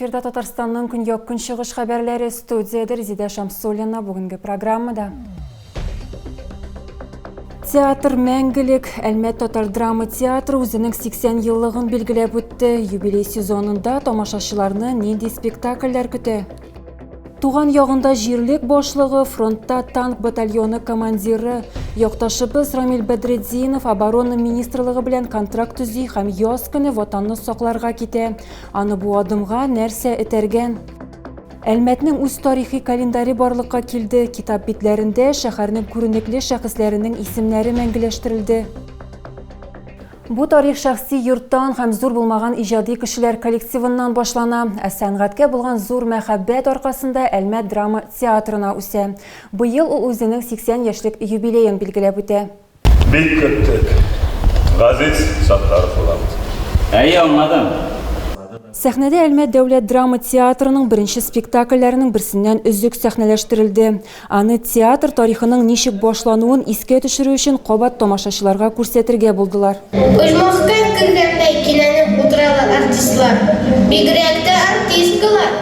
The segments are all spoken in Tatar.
Эфирда Татарстанның көньяк-көнчыгыш хәбәрләре студиядә Резидә Шамсуллина бүгенге программада. Театр мәңгелек. Әлмәт татар драма театры үзенең 80 еллыгын билгеләп үтте. Юбилей сезонында тамашачыларны нинди спектакльләр көтә? Туган ягында җирлек башлыгы, фронтта танк батальоны командиры, якташыбыз Рамил Бәдретдинов оборона министрлыгы белән контракт төзи һәм яз көне ватанны сакларга китә. Аны бу адымга нәрсә этәргән? Әлмәтнең үз тарихи календаре барлыкка килде. Китап битләрендә шәһәрнең күренекле шәхесләренең исемнәре мәңгеләштерелде. Бу тарих шәхси йорттан һәм зур булмаган иҗади кешеләр коллективыннан башлана, ә сәнгатькә булган зур мәхәббәт аркасында Әлмәт драма театрына үсә. Быел ул үзенең 80 яшьлек юбилеен билгеләп үтә. Бик көттек, Газиз Саттаров улыбыз. Әйе, аңладым. Сәхнәдә Әлмәт дәүләт драма театрының беренче спектакльләренең берсеннән өзек сәхнәләштерелде. Аны театр тарихының ничек башлануын искә төшерү өчен кабат тамашачыларга күрсәтергә булдылар. Оҗмахка кергәндәй кинәнеп утыралар артистлар. Бигрәк тә артисткалар.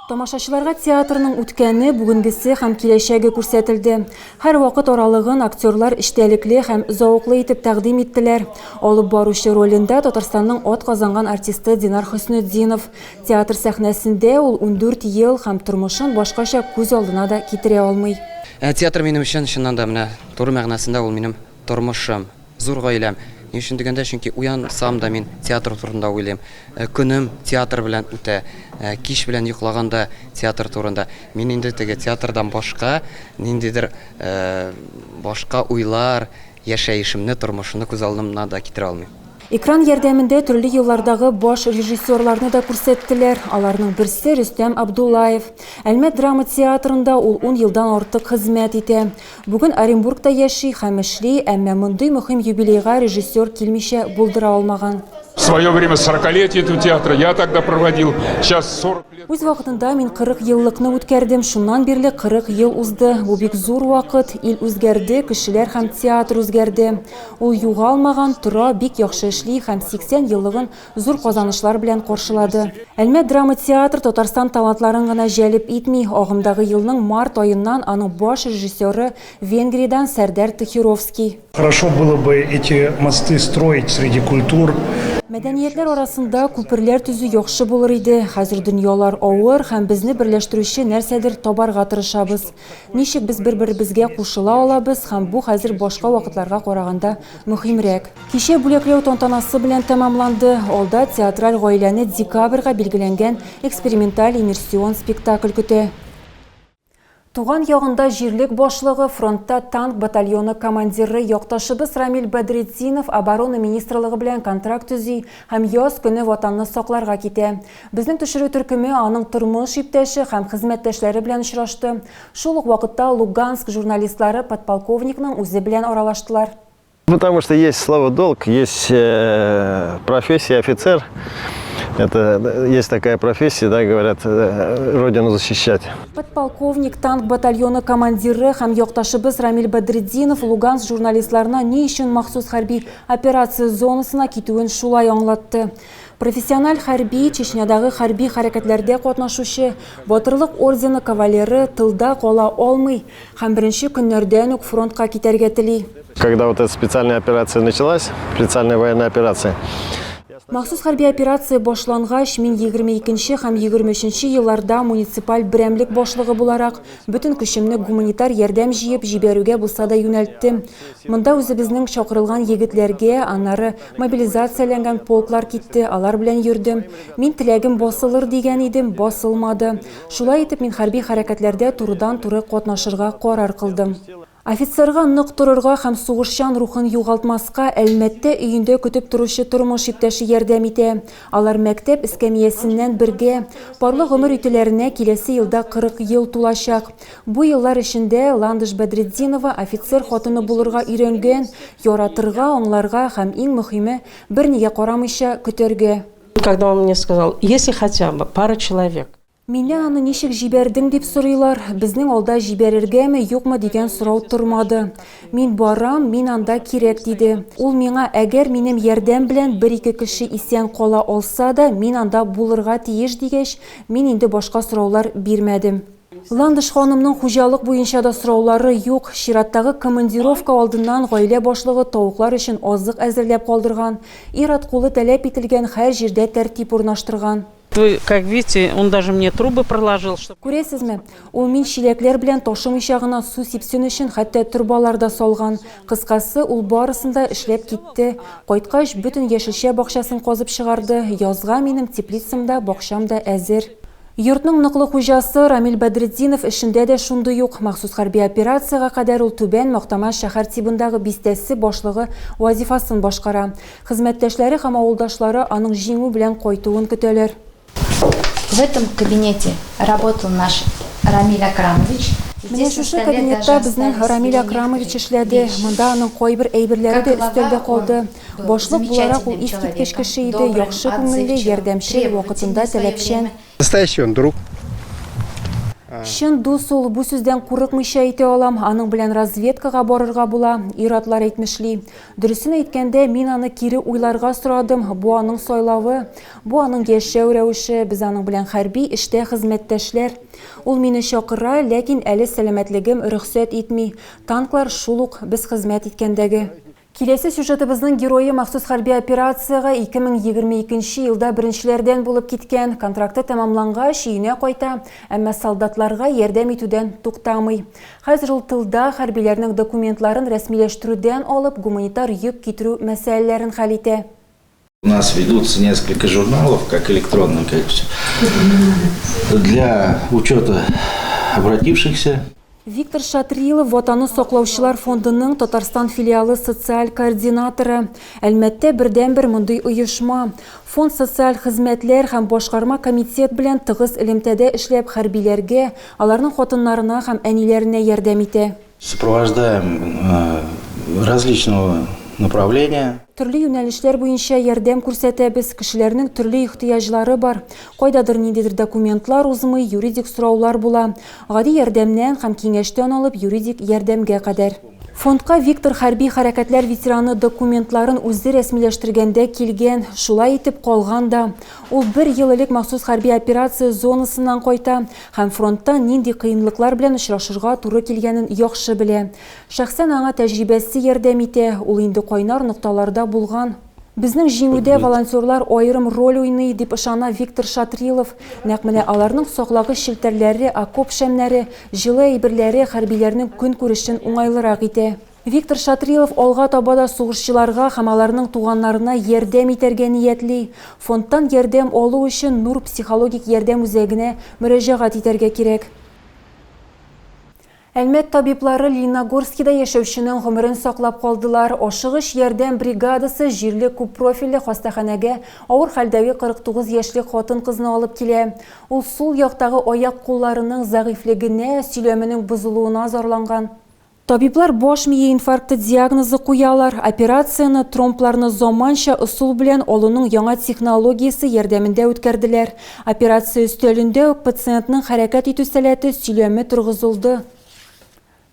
Тамашачыларга театрның үткәне, бүгенгесе һәм киләчәге күрсәтелде. Һәр вакыт аралыгын актерлар эчтәлекле һәм зәвыклы итеп тәкъдим иттеләр. Алып баручы ролендә Татарстанның атказанган артисты Динар Хөснетдинов. Театр сәхнәсендә ул 14 ел һәм тормышын башкача күз алдына да китерә алмый. Ә театр минем өчен, чыннан да, менә туры мәгънәсендә ул минем тормышым, зур гаиләм. Ни өчен дигәндә, чөнки уянсам да мин театр турында уйлыйм. Көнем театр белән үтә. Кич белән йоклаганда театр турында. Мин инде теге театрдан башка ниндидер башка уйлар, яшәешемне, тормышымны күз алдымна да китерә алмыйм. Экран ярдәмендә төрле еллардагы баш режиссерларны да күрсәттеләр. Аларның берсе, Рөстәм Абдуллаев. Әлмәт драма театрында ул ун елдан артык хезмәт итә. Бүген Оренбургта яши һәм эшли, әмма мондый мөһим юбилейга режиссер килмичә булдыра алмаган. В свое время сорокалетие этого театра я тогда проводил, сейчас 40 лет. Үз вакытында мин 40 еллыкны үткәрдем, шуннан бирле 40 ел узды. Бу бик зур вакыт, ил үзгәрде, кешеләр һәм театр үзгәрде. Ул югалмаган, тора, бик яхшы эшли һәм 80 еллыгын зур казанышлар белән каршылады. Әлмәт драма театры Татарстан талантларын гына җәлеп итми. Агымдагы елның март аеннан аның баш режиссеры Венгриядән Сәрдәр Тахировский. Хорошо было бы эти мосты строить среди культур. Мәдәниятләр арасында күперләр төзү яхшы булыр иде. Хәзер дөньялар авыр һәм безне берләштерүче нәрсәдер табарга тырышабыз. Ничек без бер-беребезгә кушыла алабыз һәм бу хәзер башка вакытларга караганда мөһимрәк. Кичә бүләкләү тантанасы белән тәмамланды. Алда театраль гаиләне декабрьгә билгеләнгән эксперименталь иммерсион спектакль көтә. Туган ягында җирлек башлыгы, фронтта танк батальоны командиры, якташыбыз Рамил Бәдретдинов Оборона министрлыгы белән контракт төзи һәм яз көне Ватанны сакларга китә. Безнең төшерү төркеме аның тормыш иптәше һәм хезмәттәшләре белән очрашты. Шул ук вакытта Луганск журналистлары подполковникның үзе белән аралаштылар. Потому что есть слово «долг», есть э, профессия офицер. Это э, есть такая профессия, да, говорят, э, родину защищать. Подполковник танк батальоны командиры һәм якташыбыз Рамил Бәдретдинов Луганск журналистларына ни өчен махсус хәрби операция зонасына китүен шулай аңлатты. Профессиональ хәрби, Чечнядагы хәрби хәрәкәтләрдә катнашучы, Батырлык ордены кавалеры тылда кала алмый һәм беренче көннәрдән үк фронтка китәргә тели. Когда вот эта специальная операция началась, специальная военная операция, Махсус хәрби операция башлангач, мин 22 нче һәм 23 нче елларда муниципаль берәмлек башлыгы буларак, бөтен көчемне гуманитар ярдәм җыеп җибәрүгә булса да юнәлттем. Монда үзебезнең чакырылган егетләргә, аннары мобилизацияләнгән полклар китте, алар белән йөрдем. Мин теләгем басылыр дигән идем, басылмады. Шулай итеп мин хәрби хәрәкәтләрдә турыдан-туры катнашырга карар кылдым. Офицерга нык торырга һәм сугышчан рухын югалтмаска Әлмәттә өендә көтеп торучы тормыш иптәше ярдәм итә. Алар мәктәп эскәмиясеннән бергә. Парлы гомер итүләренә киләсе елда 40 ел тулачак. Бу еллар эчендә Ландыш Бәдретдинова офицер хатыны булырга өйрәнгән, яратырга, аңларга һәм, иң мөһиме, бернигә карамыйча, көтәргә. Когда он мне сказал, если хотя бы пара человек. Миннән аны ничек җибәрдең дип сорыйлар. Безнең алда җибәрергәме, юкмы дигән сорау тормады. Мин барам, мин анда кирәк, диде. Ул миңа, әгәр минем ярдәм белән бер-ике кеше исән кала алса да, мин анда булырга тиеш, дигәч, мин инде башка сораулар бирмәдем. Ландыш ханымның хуҗалык буенча да сораулары юк. Чираттагы командировка алдыннан гаилә башлыгы тавыклар өчен азык әзерләп калдырган, ир-ат кулы таләп ителгән һәр җирдә тәртип урнаштырган. Вы как видите, он даже мне трубы проложил, чтобы. Күрәсезме, ул мин чиләкләр белән ташымыйча гына су сипсен өчен хәтта торбалар да салган. Кыскасы, ул барысын да эшләп китте. Кайткач, бөтен яшелчә бакчасын казып чыгарды. Язга минем теплицам да, бакчам да әзер. Йортның ныклы хуҗасы Рамил Бәдретдинов эшендә дә шундый ук. Махсус хәрби операциягә кадәр ул Түбән Мактама шәһәр тибындагы бистәсе башлыгы вазифасын башкара. Хезмәттәшләре һәм авылдашлары аның җиңү белән кайтуын көтәләр. В этом кабинете работал наш Рамиль Акрамович. Менә шушы кабинетта безнең Рамиль Акрамович эшләде. Монда аның кайбер әйберләре дә өстәлдә калды. Башлык буларак ул искиткеч кеше иде, яхшы күңелле, ярдәмчел, вакытында таләпчән. Настоящий он друг. Чын дус ул, бу сүздән курыкмыйча әйтә алам. Аның белән разведкага барырга була, ир-атлар әйтмешли. Дөресен әйткәндә, мин аны кире уйларга сорадым, бу аның сайлавы, бу аның яшәү рәвеше, без аның белән хәрби эштә хезмәттәшләр. Ул мине чакыра, ләкин әле сәламәтлегем рөхсәт итми. Танклар шул ук без хезмәт иткәндәге. Киләсе сюжетыбызның герое махсус хәрби операциягә 2022 нче елда беренчеләрдән булып киткән. Контракты тәмамлангач, өенә кайта, әмма солдатларга ярдәм итүдән туктамый. Хәзер ул тылда хәрбиләрнең документларын рәсмиләштерүдән алып гуманитар йөк китерү мәсьәләләрен хәл итә. У нас ведутся несколько журналов, как электронных, как для учета обратившихся. Виктор Шатрилов Ватанны саклаучылар фондының Татарстан филиалы социаль координаторы. Әлмәттә бердәнбер мондый оешма. Фонд социаль хезмәтләр һәм башкарма комитет белән тыгыз элемтәдә эшләп хәрбиләргә, аларның хатыннарына һәм әниләренә ярдәм итә. Сопровождаем различного направления. Төрле юнәлешләр буенча ярдәм күрсәтәбез. Кешеләрнең төрле ихтыяҗлары бар. Кайдадыр ниндидер документлар узмый, юридик сораулар була. Гади ярдәмнән һәм киңәштән алып юридик ярдәмгә кадәр. Фондка Виктор хәрби хәрәкәтләр ветераны документларын үзе рәсмиләштергәндә килгән, шулай итеп калган да. Ул бер ел элек махсус хәрби операция зонасыннан кайта һәм фронтта нинди кыенлыклар белән очрашырга туры килгәнен яхшы белә. Шәхсән аңа тәҗрибәсе ярдәм итә, ул инде кайнар нокталарда булган. Безнең җиңүдә волонтерлар аерым роль уйный, дип ышана Виктор Шатрилов. Нәкъ менә аларның саклагыч челтәрләре, окоп шәмнәре, җылы әйберләре хәрбиләрнең көнкүрешен уңайлырак итә. Виктор Шатрилов алга таба да сугышчыларга һәм аларның туганнарына ярдәм итәргә ниятли. Фондтан ярдәм алу өчен Нур психологик ярдәм үзәгенә мөрәҗәгать итәргә кирәк. Әлмәт табиблары Лениногорскида яшәүченең гомерен саклап калдылар. Ашыгыч ярдәм бригадасы җирле күппрофильле хастаханәгә авыр хәлдәге 49 яшьлек хатын-кызны алып килә. Ул сул яктагы аяк-кулларының зәгыйфьлегенә, сөйләменең бозылуына зарланган. Табиблар баш мие инфаркты диагнозы куялар. Операцияне тромбларны заманча ысул белән алуның яңа технологиясе ярдәмендә үткәрделәр. Операция өстәлендә үк пациентның хәрәкәт итү сәләте, сөйләме торгызылды.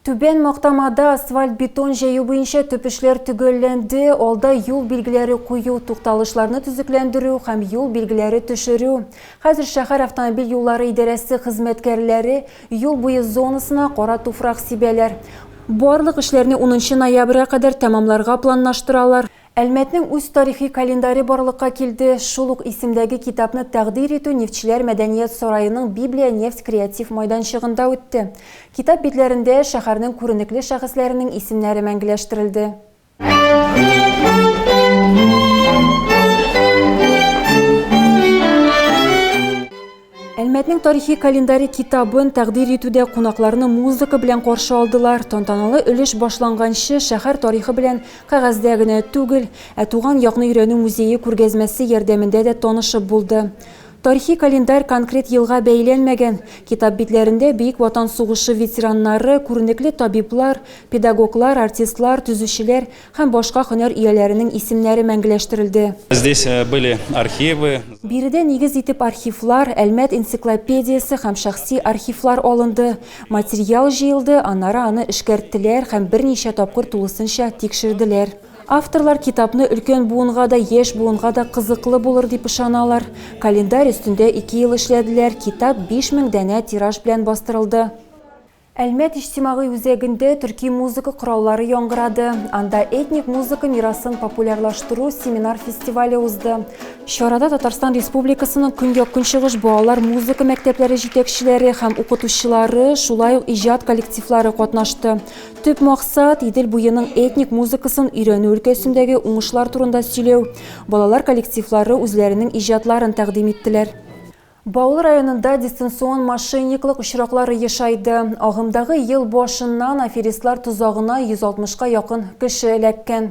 Түбән Мактамада асфальт-бетон җәю буенча төп эшләр төгәлләнде. Алда юл билгеләре кую, тукталышларны төзекләндерү һәм юл билгеләре төшерү. Хәзер шәһәр автомобиль юллары идарәсе хезмәткәрләре юл буе зонасына кара туфрак сибәләр. Барлык эшләрне унынчы ноябрьгә кадәр тәмамларга планлаштыралар. Әлмәтнең үз тарихи календаре барлыкка килде. Шул ук исемдәге китапны тәкъдир итү Нефтьчеләр мәдәният сараеның Библия нефть креатив майданчыгында үтте. Китап битләрендә шәһәрнең күренекле шәхесләренең исемнәре мәңгеләштерелде. Әлмәтнең тарихи календаре китабын тәкъдир итүдә кунакларны музыка белән каршы алдылар. Тантаналы өлеш башланганчы шәһәр тарихы белән кәгазьдә генә түгел, ә туган якны өйрәнү музее күргәзмәсе ярдәмендә дә танышып булды. Тарихи календарь конкрет елга бәйләнмәгән. Китап битләрендә Бөек Ватан сугышы ветераннары, күренекле табиблар, педагоглар, артистлар, төзүчеләр һәм башка һөнәр ияләренең исемнәре мәңгеләштерелде. Здесь были архивы. Биредә нигез итеп архивлар, Әлмәт энциклопедиясе һәм шәхси архивлар алынды. Материал җыелды, аннары аны эшкәрттеләр һәм берничә тапкыр тулысынча тикшерделәр. Авторлар китапны өлкән буынга да, яшь буынга да кызыклы булыр дип ышаналар. Календарь өстендә ике ел эшләделәр, китап 5000 данә тираж белән бастырылды. Әлмәт иҗтимагый үзәгендә төрки музыка кораллары яңгырады. Анда этник музыка мирасын популярлаштыру семинар-фестивале узды. Чарада Татарстан Республикасының Көньяк-Көнчыгыш балалар музыка мәктәпләре җитәкчеләре һәм укытучылары, шулай ук иҗат коллективлары катнашты. Төп максат, Идел буеның этник музыкасын өйрәнү өлкәсендәге уңышлар турында сөйләү. Балалар коллективлары үзләренең иҗатларын тәкъдим иттеләр. Баулы районында дистанцион мошенниклык очраклары ешайды. Агымдагы ел башыннан аферистлар тозагына 160 ка якын кеше эләккән.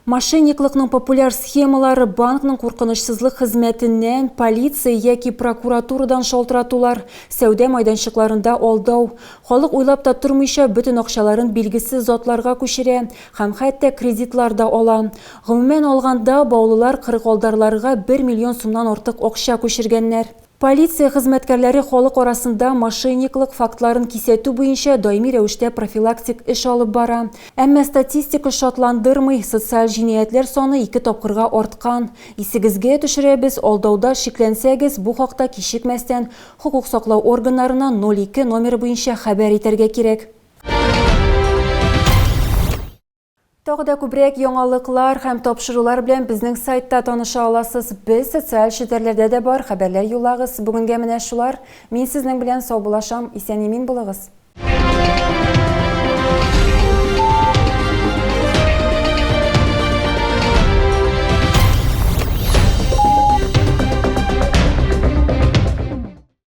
Мошенниклыкның популяр схемалары, банкның куркынычсызлык хезмәтеннән, полиция яки прокуратурадан шалтыратулар, сәүдә майданчыкларында алдау. Халык уйлап та тормыйча бөтен акчаларын билгесез затларга күчерә һәм хәтта кредитлар да ала. Гомумән алганда, баулылар кырыгалдарларга бер миллион сумнан артык акча күчергәннәр. Полиция хезмәткәрләре халык арасында мошенниклык фактларын кисәтү буенча даими рәвештә профилактик эш алып бара. Әмма статистика шатландырмый, социаль җинаятьләр саны ике тапкырга арткан. Исегезгә төшерәбез, алдауда шикләнсәгез, бу хакта кичекмәстән хокук саклау органнарына 02 номеры буенча хәбәр итәргә кирәк. Тагы да күбрәк яңалыклар һәм тапшырулар белән безнең сайтта таныша аласыз. Без социаль челтәрләрдә дә бар, хәбәрләр юллагыз. Бүгенгә менә шулар. Мин сезнең белән саубуллашам. Исән-имин булыгыз.